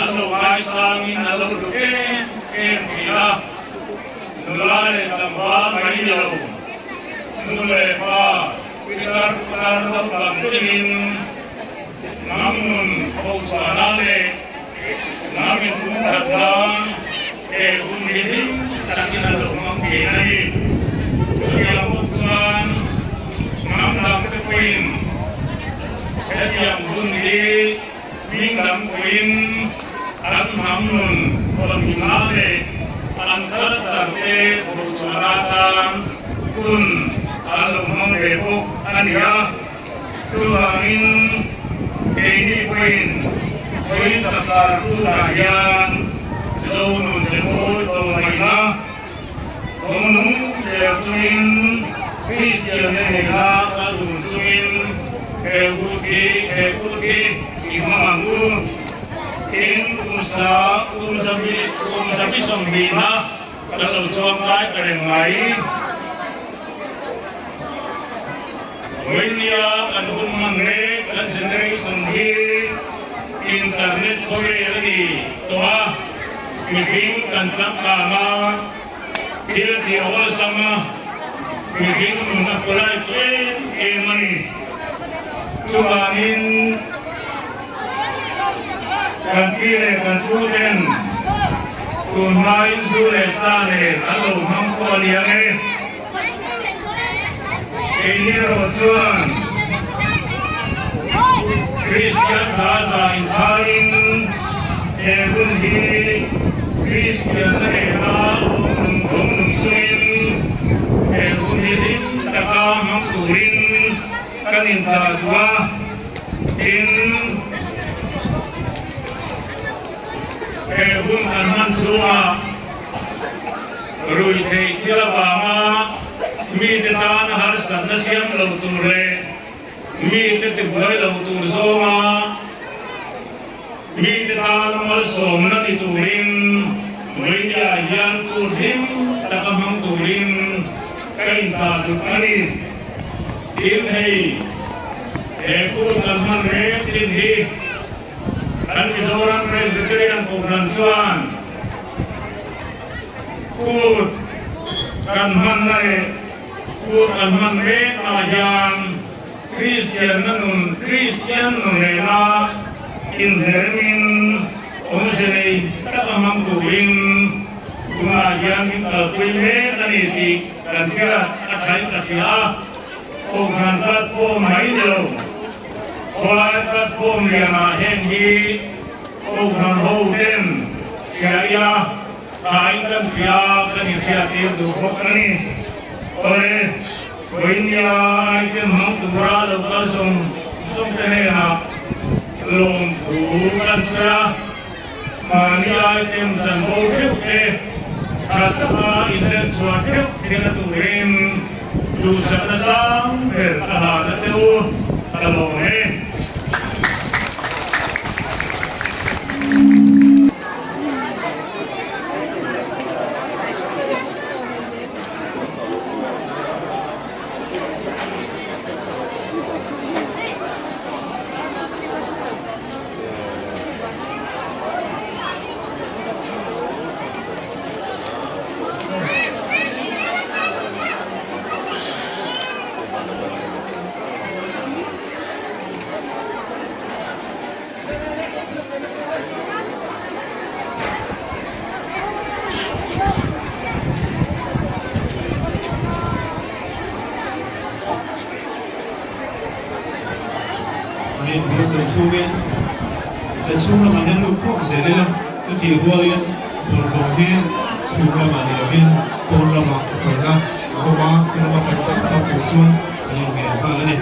an lo ngaisangin an lo hlu em em thin a, nula leh tlangval mai ni lo, nu leh pa, pitar putar naupang chengin hnam nun phochhuahna leh hnam inpumkhat nan he hun hi hlim takin an lo hmang thin a ni. Chutiang bawk chuan hnam dangte pawhin hetiang hun hi hming dang pawhin an hnam nun vawnhimna leh an culture te phochhuahna atan hun an lo hmang ve bawk a ni a. Chuvangin keini pawhin vawiin takah tunah hian Zo nun ze mawi tawh ngaihna kawng nung zel chungin Kristian te nena kal dun chungin he ut hi he kut hi i hmang ang u. Tin, kum sa kum zabi kum zabi sawmhnihna kan lo chuang kai ta reng mai. Vawinia kan hun hman mek kan generation hi internet khawvel a ni tawh a, mihring kan changkang a, thil tih awlsam a, mihring nun a polite em em a ni. Chuvangin kan pi leh kan pu ten tunhmain zu leh sa nen an lo hmang pawh a ni ang e. Keini erawh chuan Kristian tha za inchharin he hun hi Kristianna nena awm nung awm nung chungin he hun hi hlim taka hmang turin kan inchah duh a, tin he hun kan hman chhungah Ruihtheih thil avanga mite tana harsatna siam lo tur leh mite tibuai lo tur zawnga mite tana malsawmna ni turin Vawinia hian tur hlim taka hmang turin ka inchah duh a ni. Tin hei he tur kan hman reng thin hi kan Mizoram Presbyterian Kohhran chuan Kut kan hmanna leh kut kan hman mekah hian Kristianna nun, Kristian nun nena inhermin awmze nei taka hmang turin tunah hian min kalpui mek a ni tih kan hriat a thain ka hria a. Kohhran platform mai ni lo, khawlai platform lianah heng hi Kohhran ho ten hria ila thain kan hria kan inhriattir duh bawk a ni. Awle, Vawinia item hmang tura lo kal zawng zawng te hnenah lawmthu kan sawi a, mahni item chanvo theuh te tha taka inhelchhuah theuh thil a turin duhsakna sang ber ka hlan a che u, ka lawm e. Ani bul sawi chhungin a chhung lamah hian lut khawm zel ila, chutih rualin bawlhhlawh hi chhung lamah ni lovin pawn lamah a paihna a awm a, chu lama paih tak tak tur chuan an inngen nghal a ni.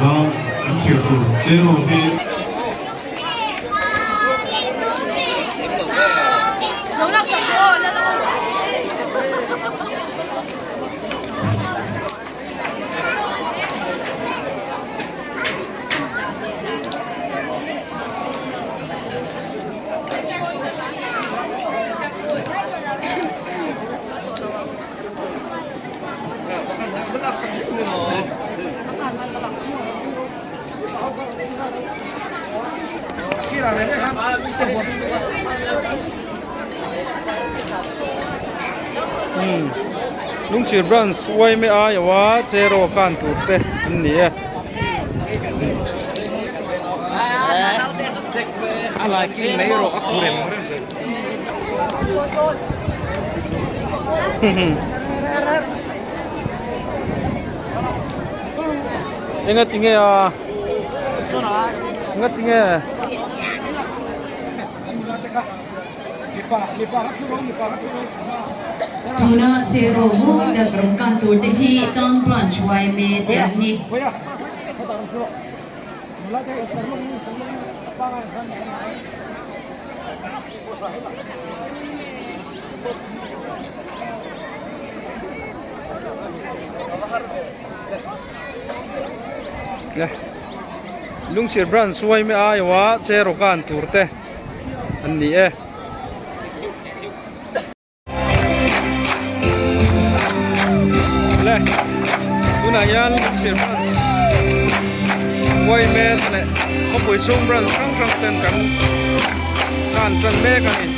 Tuna kan thlir tur chero hi. Lungchir branch uaime aiawha cheraw kan tur te an ni e. Enga tinge a enga tinge Tuna cheraw mawi tak rawn kan tur te hi Town Branch yma te an ni. Lungchir branch yma aiawha cheraw kan tur te an ni e. Le tunah hian lungchir branch yma leh khawpui chhung branch hrang hrang ten kan kan tan mek a ni.